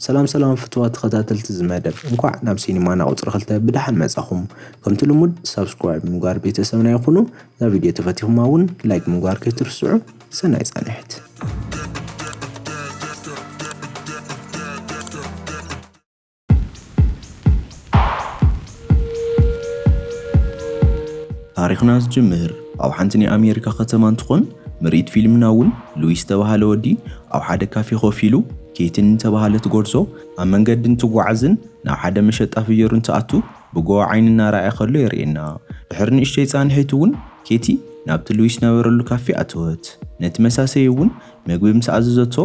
ሰላም ሰላም ፍትዋት ተኸታተልቲ እዚ መደብ፣ እንኳዕ ናብ ሲኒማና ቁፅሪ ክልተ ብደሓን መጻኹም። ከምቲ ልሙድ ሳብስክራይብ ምግባር ቤተሰብና ይኹኑ። እዛ ቪድዮ ተፈቲኹማ እውን ላይክ ምግባር ከይትርስዑ። ሰናይ ጻንሒት። ታሪኽና ዝጅምር ኣብ ሓንቲ ናይ ኣሜሪካ ከተማ እንትኾን፣ ምርኢት ፊልምና እውን ሉዊስ ዝተባህለ ወዲ ኣብ ሓደ ካፌ ኮፍ ኢሉ ኬትን ዝተባህለት ጎርዞ ኣብ መንገዲ እንትጓዓዝን ናብ ሓደ መሸጣ ፍየሩ እንትኣቱ ብጎቦ ዓይኒ እናረኣየ ከሎ የርእየና። ድሕሪ ንእሽተይ ጻንሒት እውን ኬቲ ናብቲ ሉዊስ ነበረሉ ካፌ ኣተወት። ነቲ መሳሰይ እውን ምግቢ ምስ ኣዘዘቶ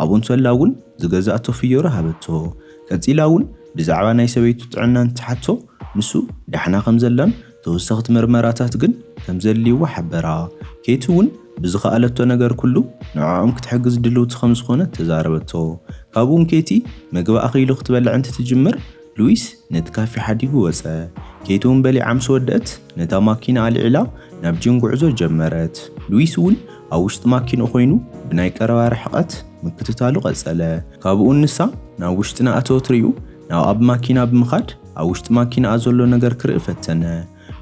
ኣብኡ እንተላ እውን ዝገዛእቶ ፍየሩ ሃበቶ። ቀጺላ እውን ብዛዕባ ናይ ሰበይቱ ጥዕና እንትሓቶ ንሱ ዳሕና ከም ዘላን ተወሰኽቲ መርመራታት ግን ከም ዘድልይዎ ሓበራ። ኬቲ እውን ብዝኸኣለቶ ነገር ኩሉ ንዕኦም ክትሕግዝ ድልውቲ ከም ዝኾነት ተዛረበቶ። ካብኡ እውን ኬቲ ምግቢ ኣኺሉ ክትበልዕ እንትትጅምር ሉዊስ ነቲ ካፌ ሓዲጉ ወጸ። ኬቲ እውን በሊዓ ምስ ወደእት ነታ ማኪና ኣልዒላ ናብ ጂም ጉዕዞ ጀመረት። ሉዊስ እውን ኣብ ውሽጢ ማኪንኡ ኮይኑ ብናይ ቀረባ ርሕቐት ምክትታሉ ቀጸለ። ካብኡ ንሳ ናብ ውሽጢ እናኣተወት ርእዩ ናብ ኣብ ማኪና ብምኻድ ኣብ ውሽጢ ማኪናኣ ዘሎ ነገር ክርኢ ፈተነ።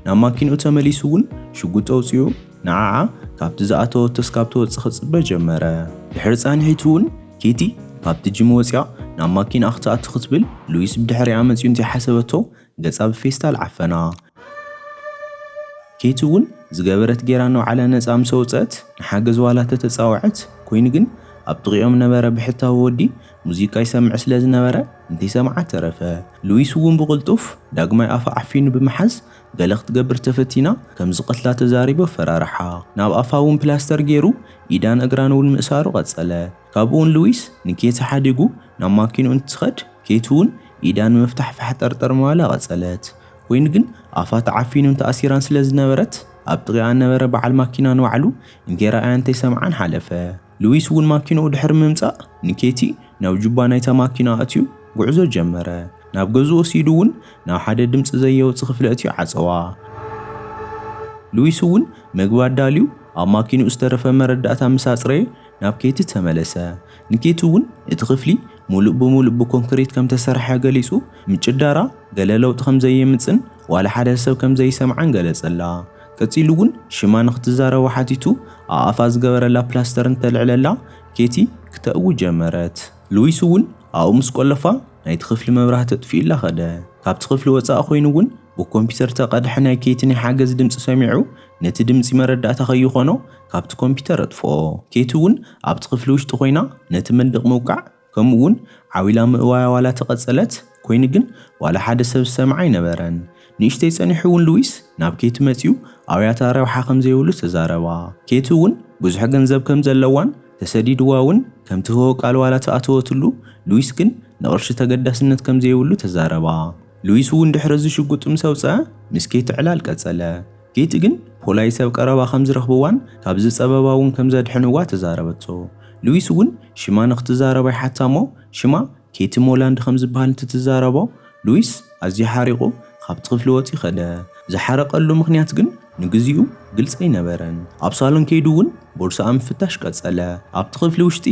ናብ ማኪንኡ ተመሊሱ እውን ሽጉጥ ኣውጺኡ ንዓዓ ካብቲ ዝኣተወቶ እስካብ ትወጽእ ክጽበ ጀመረ። ድሕሪ ጻንሒት እውን ኬቲ ካብቲ ጂም ወጺኣ ናብ ማኪና ክትኣቱ ክትብል ሉዊስ ብድሕሪኣ መጺኡ እንተይሓሰበቶ ገጻ ብፌስታል ዓፈና። ኬቲ እውን ዝገበረት ጌራ ነውዓላ ነጻ ምስ ኣውጸት ንሓገዝ ዋላ ተተጻወዐት፣ ኮይኑ ግን ኣብ ጥቂኦም ነበረ ብሕታዊ ወዲ ሙዚቃ ይሰምዕ ስለ ዝነበረ እንተይሰምዓ ተረፈ። ሉዊስ እውን ብቕልጡፍ ዳግማይ ኣፋ ዓፊኑ ብምሓዝ ገለ ክትገብር ተፈቲና ከም ዝቐትላ ተዛሪቡ ኣፈራርሓ። ናብ ኣፋ እውን ፕላስተር ገይሩ ኢዳን እግራን እውን ምእሳሩ ቀጸለ። ካብኡ እውን ሉዊስ ንኬቲ ሓዲጉ ናብ ማኪንኡ እንትኸድ ኬቲ እውን ኢዳ ንምፍታሕ ፋሕጠርጠር ምባላ ቀጸለት። ኮይኑ ግን ኣፋ ተዓፊኑን ተኣሲራን ስለ ዝነበረት ኣብ ጥቂኣ ነበረ በዓል ማኪና ንባዕሉ እንተይረኣያ እንተይሰምዓን ሓለፈ። ሉዊስ እውን ማኪንኡ ድሕሪ ምምጻእ ንኬቲ ናብ ጁባ ናይታ ማኪና ኣእትዩ ጉዕዞ ጀመረ። ናብ ገዝኡ ወሲዱ እውን ናብ ሓደ ድምጺ ዘየውጽእ ክፍሊ ኣእትዩ ዓጸዋ። ሉዊስ እውን መግቢ ኣዳልዩ ኣብ ማኪንኡ ዝተረፈ መረዳእታ ምስ ኣጽረየ ናብ ኬቲ ተመለሰ። ንኬቲ እውን እቲ ክፍሊ ሙሉእ ብሙሉእ ብኮንክሪት ከም ተሰርሐ ገሊጹ፣ ምጭዳራ ገለ ለውጢ ከም ዘየምጽን ዋላ ሓደ ሰብ ከም ዘይሰምዓን ገለጸላ። ቀጺሉ እውን ሽማ ንክትዛረቦ ሓቲቱ ኣኣፋ ዝገበረላ ፕላስተር እንተልዕለላ ኬቲ ክተእዊ ጀመረት። ሉዊስ እውን ኣብኡ ምስ ቆለፋ ናይቲ ክፍሊ መብራህቲ ኣጥፊኡላ ኸደ። ካብቲ ክፍሊ ወጻኢ ኮይኑ እውን ብኮምፒውተር ተቐድሐ ናይ ኬቲ ናይ ሓገዝ ድምጺ ሰሚዑ ነቲ ድምጺ መረዳእታ ከይኾኖ ካብቲ ኮምፒውተር ኣጥፍኦ። ኬቲ እውን ኣብቲ ክፍሊ ውሽጢ ኮይና ነቲ መንደቕ ምውቃዕ ከምኡ እውን ዓዊላ ምእዋያ ዋላ ተቐጸለት፣ ኮይኑ ግን ዋላ ሓደ ሰብ ዝሰምዓ ኣይነበረን። ንእሽተይ ጸኒሑ እውን ሉዊስ ናብ ኬቲ መጺኡ ኣብያታ ረብሓ ከም ዘይብሉ ተዛረባ። ኬቲ እውን ብዙሕ ገንዘብ ከም ዘለዋን ተሰዲድዋ እውን ከም ትህቦ ቃል ዋላ ተኣተወትሉ፣ ሉዊስ ግን ንቕርሺ ተገዳስነት ከም ዘይብሉ ተዛረባ። ሉዊስ እውን ድሕሪ እዚ ሽጉጡ ምስ ኣውጽአ ምስ ኬቲ ዕላል ቀጸለ። ኬቲ ግን ፖላይስ ኣብ ቀረባ ከም ዝረኽብዋን ካብዚ ጸበባ እውን ከም ዘድሕንዋ ተዛረበቶ። ሉዊስ እውን ሽማ ንክትዛረብ ኣይሓታ እሞ ሽማ ኬቲ ሞላንድ ከም ዝበሃል እንትትዛረቦ ሉዊስ ኣዝዩ ሓሪቑ ካብቲ ክፍሊ ወጺኡ ኸደ። ዝሓረቐሉ ምኽንያት ግን ንግዚኡ ግልጺ ኣይነበረን። ኣብ ሳሎን ከይዱ እውን ቦርሳኣ ምፍታሽ ቀጸለ። ኣብቲ ክፍሊ ውሽጢ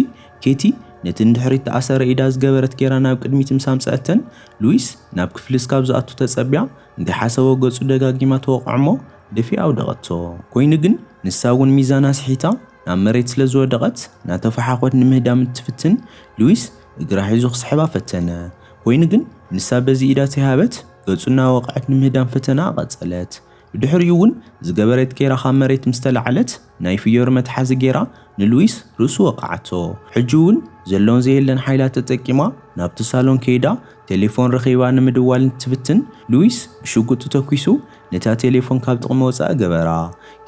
ኬቲ ነቲ ንድሕሪት ተኣሰረ ኢዳ ዝገበረት ጌራ ናብ ቅድሚት ምስ ኣምጽኣተን ሉዊስ ናብ ክፍሊ እስካብ ዝኣቱ ተጸቢያ እንተይሓሰቦ ገጹ ደጋጊማ ተወቕዖ እሞ ደፊኣ ኣውደቐቶ። ኮይኑ ግን ንሳ እውን ሚዛና ስሒታ ናብ መሬት ስለ ዝወደቐት እናተፈሓኾት ንምህዳም እንትፍትን ሉዊስ እግራ ሒዙ ክስሕባ ፈተነ። ኮይኑ ግን ንሳ በዚ ኢዳ ተይሃበት ገጹ እናወቕዐት ንምህዳም ፈተና ቀጸለት። ብድሕሪኡ እውን ዝገበረት ጌራ ካብ መሬት ምስ ተላዕለት ናይ ፍዮሪ መትሓዚ ጌራ ንሉዊስ ርእሱ ወቕዓቶ። ሕጂ እውን ዘሎን ዘየለን ሓይላ ተጠቂማ ናብቲ ሳሎን ከይዳ ቴሌፎን ረኺባ ንምድዋል እንትፍትን ሉዊስ ብሽጉጡ ተኲሱ ነታ ቴሌፎን ካብ ጥቕሚ ወጻኢ ገበራ።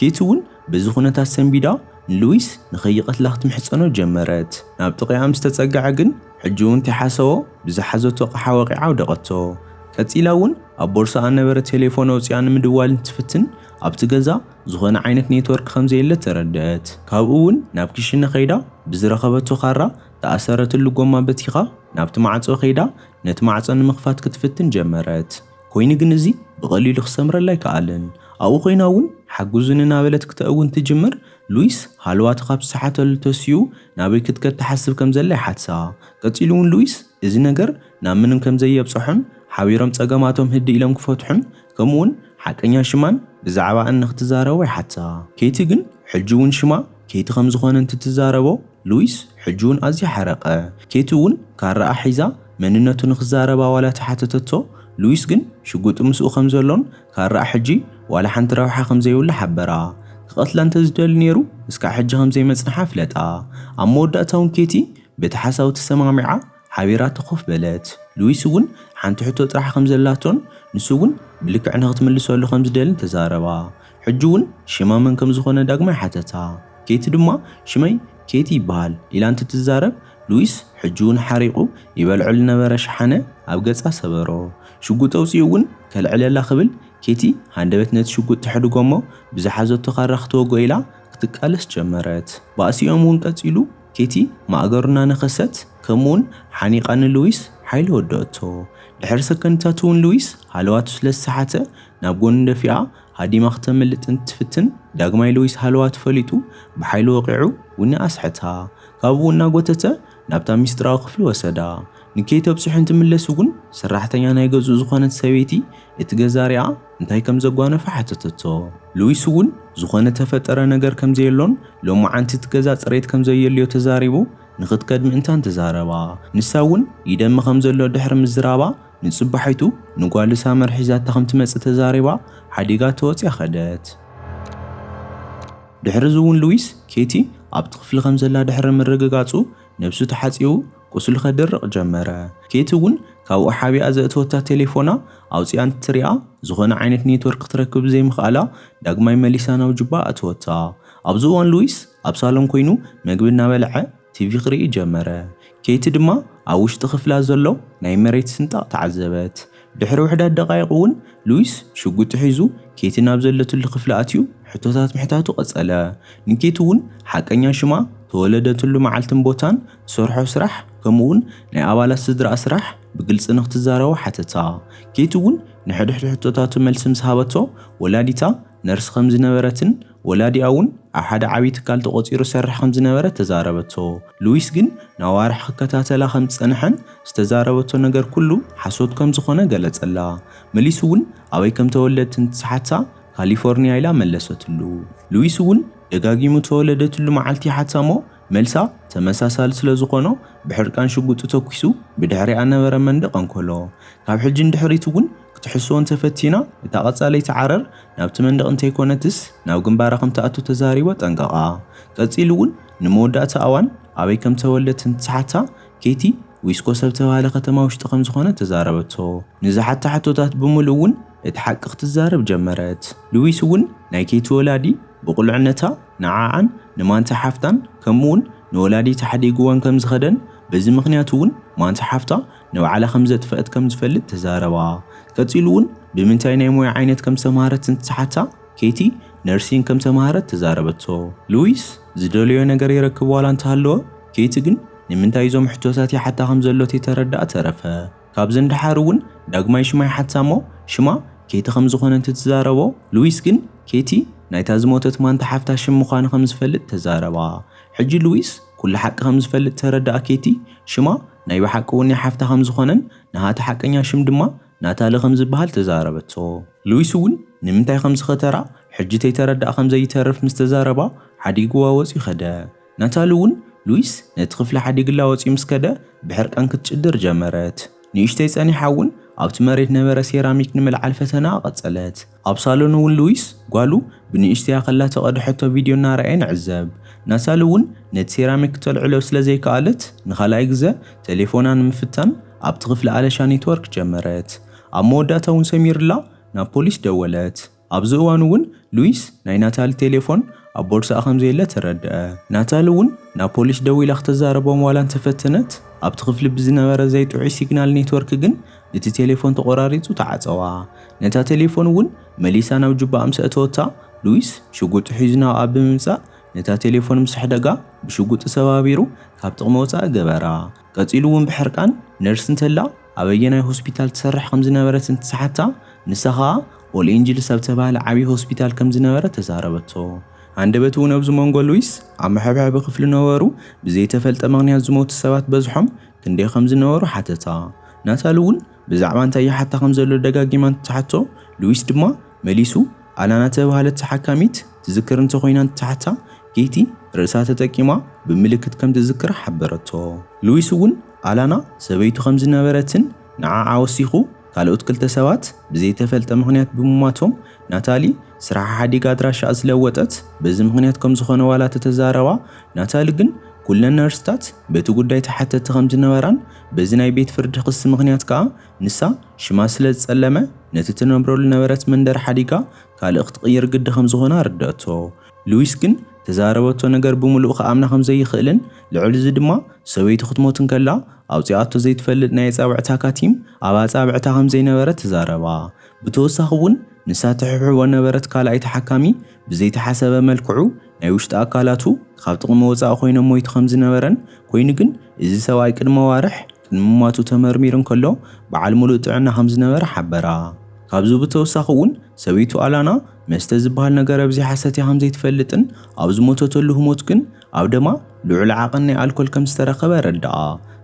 ኬቲ እውን በዚ ኩነታት ሰንቢዳ ንሉዊስ ንኸይቐትላ ክትምሕጸኖ ጀመረት። ናብ ጥቕኣ ምስ ተጸግዐ ግን ሕጂ እውን ተይሓሰቦ ብዝሓዘቶ ኣቕሓ ወቒዓ ኣውደቐቶ። ቀጺላ እውን ኣብ ቦርሳኣ ነበረ ቴሌፎን ኣውጺኣ ንምድዋል እንትፍትን ኣብቲ ገዛ ዝኾነ ዓይነት ኔትወርክ ከም ዘየለ ተረድአት። ካብኡ እውን ናብ ክሽነ ከይዳ ብዝረኸበቶ ካራ ተኣሰረትሉ ጎማ በቲኻ ናብቲ ማዕጾ ከይዳ ነቲ ማዕጾ ንምኽፋት ክትፍትን ጀመረት። ኮይኑ ግን እዚ ብቐሊሉ ክሰምረላ ኣይከኣለን። ኣብኡ ኮይና እውን ሓግዙኒ እናበለት ክተእውን ትጅምር ሉዊስ ሃለዋቱ ካብ ዝሰሓተሉ ተሲኡ ናበይ ክትከድ ትሓስብ ከም ዘላ ይሓትሳ። ቀጺሉ እውን ሉዊስ እዚ ነገር ናብ ምንም ከም ዘየብጽሖን ሓቢሮም ጸገማቶም ህድእ ኢሎም ክፈትሑን ከምኡውን ሓቀኛ ሽማን ብዛዕባኣን ንክትዛረቦ ይሓታ። ኬቲ ግን ሕጂ እውን ሽማ ኬቲ ከም ዝኾነ እንትትዛረቦ ሉዊስ ሕጂ እውን ኣዝዩ ሓረቐ። ኬቲ እውን ካራኣ ሒዛ መንነቱ ንክዛረባ ዋላ ተሓተተቶ፣ ሉዊስ ግን ሽጉጥ ምስኡ ከም ዘሎን ካራኣ ሕጂ ዋላ ሓንቲ ረብሓ ከም ዘይብሉ ሓበራ። ክቐትላ እንተዝደሊ ነይሩ እስካዕ ሕጂ ከም ዘይመጽንሓ ፍለጣ። ኣብ መወዳእታ እውን ኬቲ በቲ ሓሳቡ ተሰማሚዓ ሓቢራቶ ኮፍ በለት። ሉዊስ እውን ሓንቲ ሕቶ ጥራሕ ከም ዘላቶን ንሱ እውን ብልክዕ ንክትምልሰሉ ከም ዝደልን ተዛረባ። ሕጂ እውን ሽማ መን ከም ዝኾነ ዳግማይ ሓተታ። ኬቲ ድማ ሽመይ ኬቲ ይበሃል ኢላ እንትትዛረብ ሉዊስ ሕጂ እውን ሓሪቑ ይበልዖ ዝነበረ ሸሓነ ኣብ ገጻ ሰበሮ። ሽጉጥ ኣውጺኡ እውን ከልዕለላ ክብል ኬቲ ሃንደበት ነቲ ሽጉጥ ተሕድጎ እሞ ብዝሓዘቶ ካራ ክትወግኦ ኢላ ክትቃለስ ጀመረት። ባእሲኦም እውን ቀጺሉ ኬቲ ማእገሩ እናነኸሰት ከምኡውን ሓኒቓ ንሉዊስ ሓይሊ ወደአቶ። ድሕሪ ሰከንድታት እውን ሉዊስ ሃለዋቱ ስለ ዝሰሓተ ናብ ጎኒ ደፊኣ ሃዲማ ክተምልጥ እንትፍትን ዳግማይ ሉዊስ ሃለዋቱ ፈሊጡ ብሓይሊ ወቒዑ ውኒ ኣስሐታ። ካብኡ እናጎተተ ናብታ ሚስጥራዊ ክፍሊ ወሰዳ። ንኬቲ ኣብጺሑ እንትምለስ እውን ሰራሕተኛ ናይ ገዝኡ ዝኾነት ሰበይቲ እቲ ገዛ ሪኣ እንታይ ከም ዘጓነፈ ሓተተቶ። ሉዊስ እውን ዝኾነ ተፈጠረ ነገር ከም ዘየሎን ሎማዓንቲ እቲ ገዛ ጽሬት ከም ዘየልዮ ተዛሪቡ ንክትከድ ምእንታን ተዛረባ። ንሳ እውን ይደሚ ከም ዘሎ ድሕሪ ምዝራባ ንጽባሒቱ ንጓሉ ሳመር ሒዛታ ከም ትመጽእ ተዛሪባ ሓዲጋ ተወጽያ ከደት። ድሕሪ እዚ እውን ሉዊስ ኬቲ ኣብቲ ክፍሊ ከም ዘላ ድሕሪ ምርግጋጹ ነብሱ ተሓጺቡ ቁስሉ ከድርቕ ጀመረ። ኬቲ እውን ካብኡ ሓቢኣ ዘእተወታ ቴሌፎና ኣውጺኣ እንትትሪኣ ዝኾነ ዓይነት ኔትወርክ ክትረክብ ዘይምኽኣላ ዳግማይ መሊሳ ናብ ጁባ ኣእተወታ። ኣብዚ እዋን ሉዊስ ኣብ ሳሎን ኮይኑ መግቢ እናበልዐ ቲቪ ክርኢ ጀመረ። ኬቲ ድማ ኣብ ውሽጢ ክፍላ ዘሎ ናይ መሬት ስንጣቕ ተዓዘበት። ድሕሪ ውሕዳት ደቃይቕ እውን ሉዊስ ሽጉጢ ሒዙ ኬቲ ናብ ዘለትሉ ክፍሊ ኣትዩ ሕቶታት ምሕታቱ ቀጸለ። ንኬቲ እውን ሓቀኛ ሽማ፣ ተወለደትሉ መዓልትን ቦታን፣ ትሰርሖ ስራሕ ከምኡውን ናይ ኣባላት ስድራኣ ስራሕ ብግልጺ ንክትዛረቦ ሓተታ። ኬቲ እውን ንሕድሕድ ሕቶታቱ መልሲ ምስ ሃበቶ ወላዲታ ነርስ ከም ዝነበረትን ወላዲኣ እውን ኣብ ሓደ ዓብዪ ትካል ተቖጺሩ ሰርሕ ከም ዝነበረ ተዛረበቶ። ሉዊስ ግን ንኣዋርሕ ክከታተላ ከም ዝጸንሐን ዝተዛረበቶ ነገር ኩሉ ሓሶት ከም ዝኾነ ገለጸላ። መሊሱ እውን ኣበይ ከም ተወለደት እንትትሓታ ካሊፎርኒያ ኢላ መለሰትሉ። ሉዊስ እውን ደጋጊሙ ተወለደትሉ መዓልቲ ይሓታ እሞ መልሳ ተመሳሳሊ ስለ ዝኾኖ ብሕርቃን ሽጉጡ ተኩሱ ብድሕሪኣ ነበረ መንደቕ ኣንኮሎ። ካብ ሕጂ ንድሕሪት እውን ክትሕስዎ እንተፈቲና እታ ቀጻለይቲ ዓረር ናብቲ መንደቕ እንተይኮነትስ ናብ ግንባራ ከም ትኣቱ ተዛሪቦ ጠንቀቓ። ቀጺሉ እውን ንመወዳእታ እዋን ኣበይ ከም ተወለደት እንትትሓታ ኬቲ ዊስኮ ሰብ ተባሃለ ከተማ ውሽጢ ከም ዝኾነ ተዛረበቶ። ንዝሓታ ሕቶታት ብምሉእ እውን እቲ ሓቂ ክትዛረብ ጀመረት። ሉዊስ እውን ናይ ኬቲ ወላዲ ብቑልዕነታ ንዓኣን ንማንታ ሓፍታን ከምኡውን ንወላዲታ ሓዲግወን ከም ዝኸደን በዚ ምኽንያት እውን ማንታ ሓፍታ ንባዕላ ከም ዘጥፈአት ከም ዝፈልጥ ተዛረባ። ቀጺሉ እውን ብምንታይ ናይ ሞያ ዓይነት ከም ዝተምሃረት እንትትሓታ ኬቲ ነርሲንግ ከም ተምሃረት ተዛረበቶ። ሉዊስ ዝደለዮ ነገር ይረክብ ዋላ እንተሃለወ ኬቲ ግን ንምንታይ እዞም ሕቶታት ይሓታ ከም ዘሎት የተረዳኣ ተረፈ። ካብዚ ንደሓር እውን ዳግማይ ሽማ ይሓታ እሞ ሽማ ኬቲ ከም ዝኾነ እንትትዛረቦ ሉዊስ ግን ኬቲ ናይታ ዝሞተት ማንታ ሓፍታ ሽም ምዃኑ ከም ዝፈልጥ ተዛረባ። ሕጂ ሉዊስ ኩሉ ሓቂ ከም ዝፈልጥ ተረዳኣ ኬቲ ሽማ ናይ ብሓቂ እውን ናይ ሓፍታ ከም ዝኾነን ናሃታ ሓቀኛ ሽም ድማ ናታሊ ከም ዝበሃል ተዛረበቶ። ሉዊስ እውን ንምንታይ ከም ዝኸተራ ሕጂ ተይተረዳኣ ከም ዘይተርፍ ምስ ተዛረባ ሓዲግዋ ወፂኡ ከደ። ናታሊ እውን ሉዊስ ነቲ ክፍሊ ሓዲግላ ወፂኡ ምስ ከደ ብሕርቃን ክትጭድር ጀመረት። ንእሽተይ ጸኒሓ እውን ኣብቲ መሬት ነበረ ሴራሚክ ንምልዓል ፈተና ቀጸለት። ኣብ ሳሎን እውን ሉዊስ ጓሉ ብንእሽተያ ከላ ተቐድሐቶ ቪድዮ እናረኣየ ንዕዘብ። ናታሊ እውን ነቲ ሴራሚክ ክተልዕሎ ስለ ዘይከኣለት ንኻልኣይ ግዘ ቴሌፎና ንምፍታን ኣብቲ ክፍሊ ኣለሻ ኔትወርክ ጀመረት። ኣብ መወዳእታ እውን ሰሚርላ ናብ ፖሊስ ደወለት። ኣብዚ እዋን እውን ሉዊስ ናይ ናታሊ ቴሌፎን ኣብ ቦርሳኣ ከም ዘየለ ተረድአ። ናታሊ እውን ናብ ፖሊስ ደዊላ ክተዛረቦም ዋላ እንተፈተነት ኣብቲ ክፍሊ ብዝነበረ ዘይጥዑይ ሲግናል ኔትወርክ ግን እቲ ቴሌፎን ተቖራሪጹ ተዓጸዋ። ነታ ቴሌፎን እውን መሊሳ ናብ ጁባኣ ምስ ኣእተወታ ሉዊስ ሽጉጡ ሒዙ ናብኣ ብምምጻእ ነታ ቴሌፎን ምስ ኣሕደጋ ብሽጉጡ ሰባቢሩ ካብ ጥቕሚ ወጻኢ ገበራ። ቀጺሉ እውን ብሕርቃን ነርስ እንተላ ኣበየናይ ሆስፒታል ትሰርሕ ከም ዝነበረት እንትትሓታ ንሳ ኸኣ ኦል ኤንጅልስ ኣብ ተባህለ ዓብዪ ሆስፒታል ከም ዝነበረ ተዛረበቶ። ሃንደበት እውን ኣብዚ መንጎ ሉዊስ ኣብ መሐብሐቢ ክፍሊ ነበሩ ብዘይተፈልጠ ምኽንያት ዝሞቱ ሰባት በዝሖም ክንደይ ከም ዝነበሩ ሓተታ። ናታል እውን ብዛዕባ እንታይ ይሓታ ከም ዘሎ ደጋጊማ እንትትሓቶ፣ ሉዊስ ድማ መሊሱ ኣላና ተባሃለት ተሓካሚት ትዝክር እንተኾይና እንትትሓታ፣ ኬቲ ርእሳ ተጠቂማ ብምልክት ከም ትዝክር ሓበረቶ። ሉዊስ እውን ኣላና ሰበይቱ ከም ዝነበረትን ንዓዓ ወሲኹ ካልኦት ክልተ ሰባት ብዘይተፈልጠ ምኽንያት ብምሟቶም፣ ናታሊ ስራሓ ሓዲጋ ኣድራሻኣ ዝለወጠት በዚ ምኽንያት ከም ዝኾነ ዋላ ተተዛረባ፣ ናታሊ ግን ኩለን ነርስታት በቲ ጉዳይ ተሓተቲ ከም ዝነበራን በዚ ናይ ቤት ፍርዲ ክሲ ምኽንያት ከኣ ንሳ ሽማ ስለ ዝጸለመ ነቲ ትነብረሉ ነበረት መንደር ሓዲጋ ካልእ ክትቕይር ግዲ ከም ዝኾነ ኣረደእቶ። ሉዊስ ግን ተዛረበቶ ነገር ብምሉእ ክኣምና ከም ዘይኽእልን ልዕሊ እዚ ድማ ሰበይቱ ክትሞት እንከላ ኣውፂኣቶ ዘይትፈልጥ ናይ ኣጻብዕታ ካቲም ኣብ ኣጻብዕታ ከም ዘይነበረ ተዛረባ። ብተወሳኺ እውን ንሳ ትሕብሕቦ ነበረት ካልኣይ ተሓካሚ ብዘይተሓሰበ መልክዑ ናይ ውሽጢ ኣካላቱ ካብ ጥቕሚ ወፃኢ ኮይኖም ሞይቱ ከም ዝነበረን ኮይኑ ግን እዚ ሰብኣይ ቅድሚ ኣዋርሕ ቅድሚ ምሟቱ ተመርሚሩ እንከሎ በዓል ሙሉእ ጥዕና ከም ዝነበረ ሓበራ። ካብዚ ብተወሳኺ እውን ሰበይቱ ኣላና መስተ ዝበሃል ነገር ኣብዚሓ ሰትያ ከም ዘይትፈልጥን ኣብ ዝሞተተሉ ህሞት ግን ኣብ ደማ ልዑል ዓቐን ናይ ኣልኮል ከም ዝተረኸበ ኣረድኣ።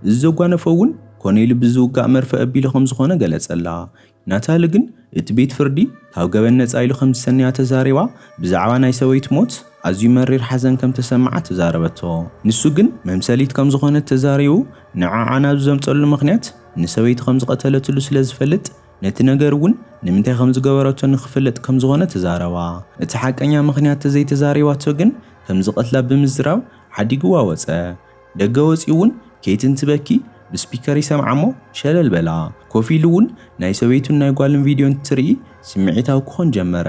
እዚ ዘጓነፎ እውን ኮነ ኢሉ ብዝውጋእ መርፈ ኣቢሉ ከም ዝኾነ ገለጸላ። ናታሊ ግን እቲ ቤት ፍርዲ ካብ ገበን ነጻ ኢሉ ከም ዝሰንያ ተዛሪባ፣ ብዛዕባ ናይ ሰበይቱ ሞት ኣዝዩ መሪር ሓዘን ከም ተሰምዓ ተዛረበቶ። ንሱ ግን መምሰሊት ከም ዝኾነት ተዛሪቡ፣ ንዓዓ ናብ ዘምጸሉ ምኽንያት ንሰበይቱ ከም ዝቐተለትሉ ስለ ዝፈልጥ፣ ነቲ ነገር እውን ንምንታይ ከም ዝገበረቶ ንክፍለጥ ከም ዝኾነ ተዛረባ። እቲ ሓቀኛ ምኽንያት ተዘይተዛሪባቶ ግን ከም ዝቐትላ ብምዝራብ ሓዲግዋ ወጸ። ደገ ወጺኡ እውን ኬቲ እንትበኪ ብስፒከር ይሰምዓ እሞ ሸለል በላ። ኮፍ ኢሉ እውን ናይ ሰበይቱን ናይ ጓልን ቪድዮ እንትትርኢ ስምዒታዊ ክኾን ጀመረ።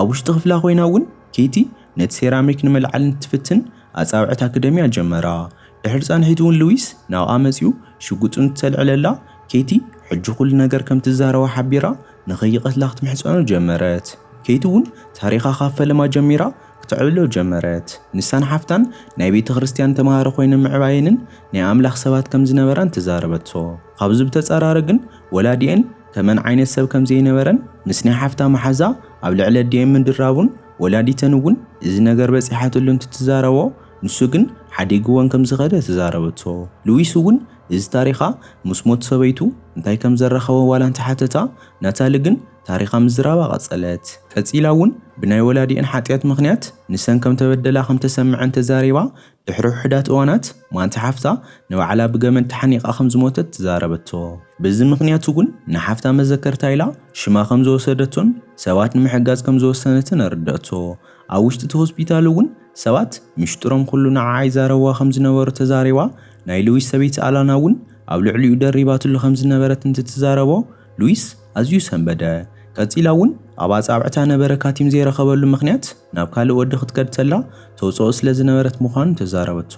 ኣብ ውሽጢ ክፍላ ኮይና እውን ኬቲ ነቲ ሴራሚክ ንምልዓል እንትትፍትን ኣጻብዕታ ክደምያ ጀመራ። ድሕሪ ጻንሒት እውን ሉዊስ ናብኣ መጺኡ ሽጉጡ እንትተልዕለላ ኬቲ ሕጂ ኩሉ ነገር ከም ትዛረባ ሓቢራ ንኸይቐትላ ክትምሕጸኖ ጀመረት። ኬቲ እውን ታሪኻ ካብ ፈለማ ጀሚራ ክትዕብሎ ጀመረት። ንሳን ሓፍታን ናይ ቤተ ክርስቲያን ተማሃሮ ኮይነን ምዕባየንን ናይ ኣምላኽ ሰባት ከም ዝነበራን ተዛረበቶ። ካብዚ ብተጻራሪ ግን ወላዲኤን ከመን ዓይነት ሰብ ከም ዘይነበረን ምስ ናይ ሓፍታ መሓዛ ኣብ ልዕሊ ኣዲኤን ምድራቡን ወላዲተን እውን እዚ ነገር በጺሓትሉ እንትትዛረቦ ንሱ ግን ሓዲግወን ከም ዝኸደ ተዛረበቶ። ሉዊስ እውን እዚ ታሪኻ ምስ ሞት ሰበይቱ እንታይ ከም ዘራኸቦ ዋላ እንተሓተታ ናታሊ ግን ታሪኻ ምዝራባ ቀጸለት። ቀጺላ እውን ብናይ ወላዲኤን ሓጢኣት ምኽንያት ንሰን ከም ተበደላ ከም ተሰምዐን ተዛሪባ ድሕሪ ውሑዳት እዋናት ማንታ ሓፍታ ንባዕላ ብገመድ ተሓኒቓ ከም ዝሞተት ተዛረበቶ። በዚ ምኽንያት እውን ንሓፍታ መዘከርታ ኢላ ሽማ ከም ዝወሰደቶን ሰባት ንምሕጋዝ ከም ዝወሰነትን ኣረደእቶ። ኣብ ውሽጢ እቲ ሆስፒታል እውን ሰባት ምሽጥሮም ኩሉ ንዓዓ ይዛረብዋ ከም ዝነበሩ ተዛሪባ ናይ ሉዊስ ሰበይቲ ኣላና እውን ኣብ ልዕሊኡ ደሪባትሉ ከም ዝነበረት እንትትዛረቦ ሉዊስ ኣዝዩ ሰንበደ። ቀጺላ እውን ኣብ ኣጻብዕታ ነበረ ካቲም ዘይረኸበሉ ምኽንያት ናብ ካልእ ወዲ ክትከድ ተላ ተውጽኦ ስለ ዝነበረት ምዃኑ ተዛረበቶ።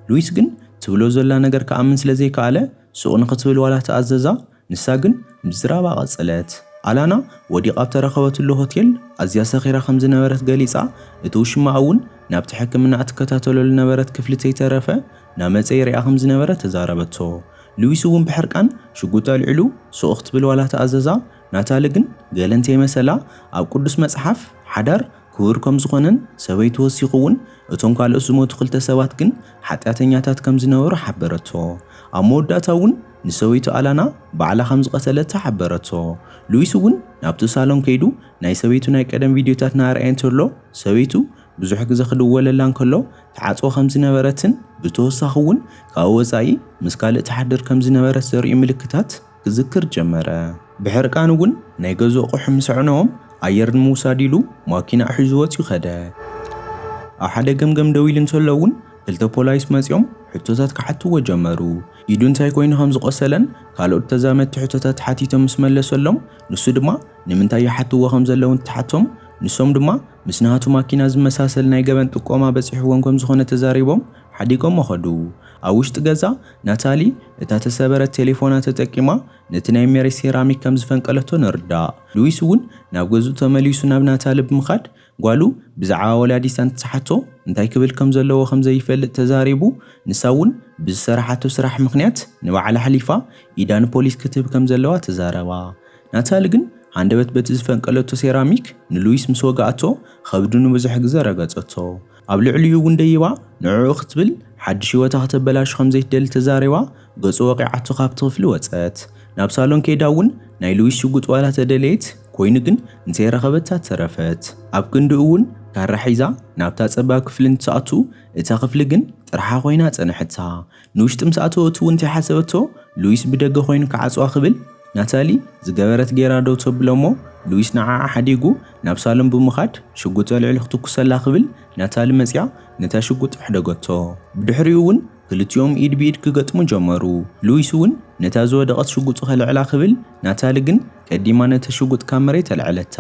ሉዊስ ግን ትብሎ ዘላ ነገር ክኣምን ስለ ዘይከኣለ ሱቕ ንኽትብል ዋላ ተኣዘዛ ንሳ ግን ምዝራባ ቀጸለት። ኣላና ወዲቓ ኣብ ተረኸበትሉ ሆቴል ኣዝያ ሰኺራ ከም ዝነበረት ገሊጻ፣ እቲ ውሽማኣ እውን ናብቲ ሕክምና እትከታተሎ ዝነበረት ክፍሊ ተይተረፈ ናመጸ ይሪኣ ከም ዝነበረ ተዛረበቶ። ሉዊስ እውን ብሕርቃን ሽጉጥ ኣልዒሉ ሱቕ ክትብል ዋላ ተኣዘዛ፣ ናታሊ ግን ገለ እንተይመሰላ ኣብ ቅዱስ መጽሓፍ ሓዳር ክቡር ከም ዝኾነን ሰበይቱ ወሲኹ እውን እቶም ካልኦት ዝሞቱ ክልተ ሰባት ግን ሓጢኣተኛታት ከም ዝነበሩ ሓበረቶ። ኣብ መወዳእታ እውን ንሰበይቱ ኣላና ባዕላ ከም ዝቐተለታ ሓበረቶ። ሉዊስ እውን ናብቲ ሳሎን ከይዱ ናይ ሰበይቱ ናይ ቀደም ቪድዮታት እናርኣየ እንተሎ ሰበይቱ ብዙሕ ግዜ ክድወለላ እንከሎ ትዓጽዎ ከም ዝነበረትን ብተወሳኺ እውን ካብኡ ወጻኢ ምስ ካልእ ትሓድር ከም ዝነበረት ዘርእዩ ምልክታት ክዝክር ጀመረ። ብሕርቃን እውን ናይ ገዝኡ ኣቑሑ ምስ ኣዕነዎም ኣየር ንምውሳድ ኢሉ ማኪና ሒዙ ወጺኡ ከደ። ኣብ ሓደ ገምገም ደው ኢሉ እንተሎ እውን ክልተ ፖላይስ መጺኦም ሕቶታት ክሓትዎ ጀመሩ። ኢዱ እንታይ ኮይኑ ከም ዝቖሰለን ካልኦት ተዛመድቲ ሕቶታት ሓቲቶም ምስ መለሰሎም ንሱ ድማ ንምንታይ ይሓትዎ ከም ዘለዉ እንትሓቶም ንሶም ድማ ምስ ናቱ ማኪና ዝመሳሰል ናይ ገበን ጥቆማ በጺሕዎም ከም ዝኾነ ተዛሪቦም ሓዲጎሞ ኸዱ። ኣብ ውሽጢ ገዛ ናታሊ እታ ተሰበረት ቴሌፎና ተጠቂማ ነቲ ናይ መሬት ሴራሚክ ከም ዝፈንቀለቶ ንርዳእ። ሉዊስ እውን ናብ ገዝኡ ተመሊሱ ናብ ናታሊ ብምኻድ ጓሉ ብዛዕባ ወላዲታ እንትትሓቶ እንታይ ክብል ከም ዘለዎ ከም ዘይፈልጥ ተዛሪቡ ንሳ እውን ብዝሰራሓቶ ስራሕ ምኽንያት ንባዕላ ኣሕሊፋ ኢዳ ንፖሊስ ክትህብ ከም ዘለዋ ተዛረባ። ናታሊ ግን ሃንደበት በቲ ዝፈንቀለቶ ሴራሚክ ንሉዊስ ምስ ወግኣቶ ኸብዱ ንብዙሕ ግዜ ረገጸቶ። ኣብ ልዕሊኡ እውን ደይባ ንዕኡ ክትብል ሓድሽ ህይወታ ከተበላሹ ከም ዘይትደሊ ተዛሪባ፣ ገጹ ወቂዓቶ ካብቲ ክፍሊ ወጸት። ናብ ሳሎን ከይዳ እውን ናይ ሉዊስ ሽጉጥ ዋላ ተደለየት፣ ኮይኑ ግን እንተይረኸበታ ተረፈት። ኣብ ክንድኡ እውን ካራ ሒዛ ናብታ ጸባብ ክፍሊ እንትትኣቱ፣ እታ ክፍሊ ግን ጥርሓ ኮይና ጸንሐታ። ንውሽጢ ምስ ኣተወት እውን እንተይሓሰበቶ፣ ሉዊስ ብደገ ኮይኑ ክዓጽዋ ክብል ናታሊ ዝገበረት ጌራ ደው ተብሎ እሞ፣ ሉዊስ ንዓኣ ሓዲጉ ናብ ሳሎን ብምኻድ ሽጉጥ ኣልዒሉ ክትኩሰላ ክብል ናታሊ መጽያ ነታ ሽጉጥ ኣሕደገቶ። ብድሕሪኡ እውን ክልቲኦም ኢድ ብኢድ ክገጥሙ ጀመሩ። ሉዊስ እውን ነታ ዝወደቐት ሽጉጡ ከልዕላ ክብል ናታሊ ግን ቀዲማ ነታ ሽጉጥ ካብ መሬት ኣልዐለታ።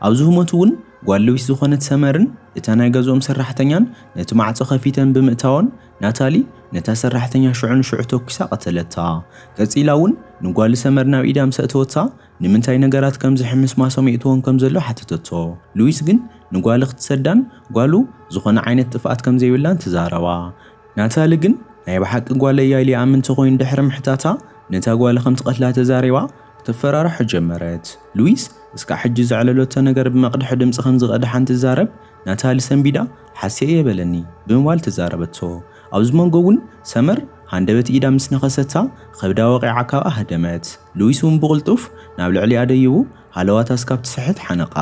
ኣብዚ ህሞት እውን ጓል ሉዊስ ዝኾነት ሰመርን እታ ናይ ገዝኦም ሰራሕተኛን ነቲ ማዕጾ ከፊተን ብምእታወን ናታሊ ነታ ሰራሕተኛ ሽዑ ንሽዑ ተኩሳ ቀተለታ። ቀጺላ እውን ንጓል ሰመር ናብ ኢዳ ምስ ኣእተወታ ንምንታይ ነገራት ከም ዝሕምስማሶም የእትወን ከም ዘሎ ሓተተቶ። ሉዊስ ግን ንጓሉ ክትሰዳን ጓሉ ዝኾነ ዓይነት ጥፍኣት ከም ዘይብላን ተዛረባ። ናታሊ ግን ናይ ብሓቂ ጓለይ እያ ኢሉ ይኣምን እንተኾይኑ ድሕሪ ምሕታታ ነታ ጓሉ ከም ትቐትላ ተዛሪባ ክተፈራርሖ ጀመረት። ሉዊስ እስካዕ ሕጂ ዘዕለለቶ ነገር ብመቕድሒ ድምጺ ከም ዝቐድሓ እንትዛረብ ናታሊ ሰንቢዳ ሓስየ እየ በለኒ ብምባል ተዛረበቶ። ኣብዚ መንጎ እውን ሰመር ሃንደበት ኢዳ ምስ ነኸሰታ ከብዳ ወቒዓ ካብኣ ሃደመት። ሉዊስ እውን ብቕልጡፍ ናብ ልዕሊኣ ደይቡ ሃለዋታ እስካብ ትስሕት ሓነቓ።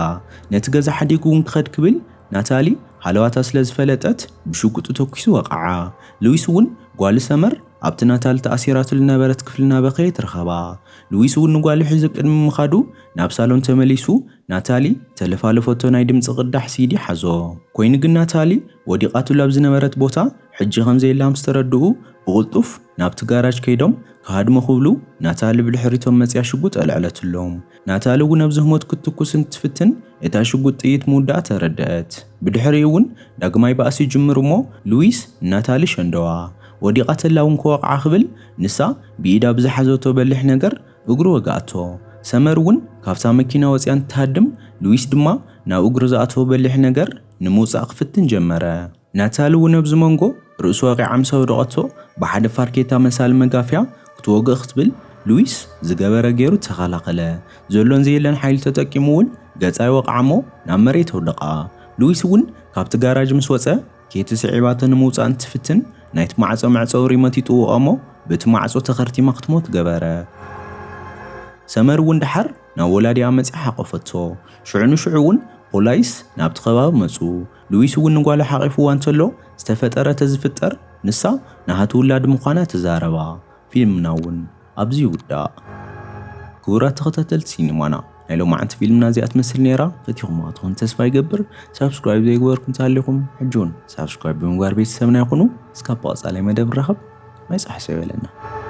ነቲ ገዛ ሓዲጉ እውን ክኸድ ክብል ናታሊ ሃለዋታ ስለ ዝፈለጠት ብሽጉጡ ተኩሱ ወቕዓ። ሉዊስ እውን ጓል ሰመር ኣብቲ ናታሊ ተኣሲራትሉ ዝነበረት ክፍሊ እናበኸየት ረኸባ። ሉዊስ እውን ንጓሉ ሒዙ ቅድሚ ምኻዱ ናብ ሳሎን ተመሊሱ ናታሊ ተለፋለፈቶ ናይ ድምጺ ቅዳሕ ሲዲ ሓዞ። ኮይኑ ግን ናታሊ ወዲቓትሉ ኣብ ዝነበረት ቦታ ሕጂ ከም ዘየላ ምስ ተረድኡ ብቕልጡፍ ናብቲ ጋራጅ ከይዶም ክሃድሙ ክብሉ ናታሊ ብድሕሪቶም መጽያ ሽጉጥ ኣልዐለትሎም። ናታሊ እውን ኣብዚ ህሞት ክትትኩስ እንትትፍትን እታ ሽጉጥ ጥይት ምውዳኣ ተረድአት። ብድሕሪኡ እውን ዳግማይ ባእሲ ይጅምር እሞ ሉዊስ ንናታሊ ሸንደዋ። ወዲቓ ተላ እውን ክወቕዓ ክብል ንሳ ብኢዳ ብዝሓዘቶ በሊሕ ነገር እግሩ ወግኣቶ። ሰመር እውን ካብታ መኪና ወጽያ እንትትሃድም ሉዊስ ድማ ናብ እግሩ ዝኣተወ በሊሕ ነገር ንምውጻእ ክፍትን ጀመረ። ናታሊ እውን ኣብዚ መንጎ ርእሱ ወቒዓ ምስ ኣውደቐቶ ብሓደ ፋርኬታ መሳሊ መጋፍያ ክትወግእ ክትብል ሉዊስ ዝገበረ ገይሩ ተኸላኸለ። ዘሎን ዘየለን ሓይሊ ተጠቂሙ እውን ገጻ ይወቕዓ እሞ ናብ መሬት ኣውደቓ። ሉዊስ እውን ካብቲ ጋራጅ ምስ ወጸ ኬቲ ስዒባቶ ንምውጻእ እንትትፍትን ናይቲ ማዕጾ መዕጸዊ ሪሞት ይጥውቖ እሞ በቲ ማዕጾ ተኸርቲማ ክትሞት ገበረ። ሰመር እውን ደሓር ናብ ወላዲኣ መጺኣ ሓቆፈቶ። ሽዑ ንሽዑ እውን ፖላይስ ናብቲ ከባቢ መጹ። ሉዊስ እውን ንጓሉ ሓቒፍዋ እንተሎ ዝተፈጠረ ተዝፍጠር ንሳ ናሃቱ ውላድ ምዃና ተዛረባ። ፊልምና እውን ኣብዚ ይውዳእ። ክቡራት ተኸታተልቲ ሲኒማና ናይ ሎማዓንቲ ፊልምና እዚኣ ትመስል ነይራ። ፈቲኹማ ትኾን ተስፋ ይገብር። ሳብስክራይብ ዘይገበርኩም እንተሃሊኹም ሕጂ እውን ሳብስክራይብ ብምግባር ቤተሰብና ይኹኑ። እስካብ ቀጻላይ መደብ ንራኸብ። ማይ ጸሓይ ሰው ይበለና።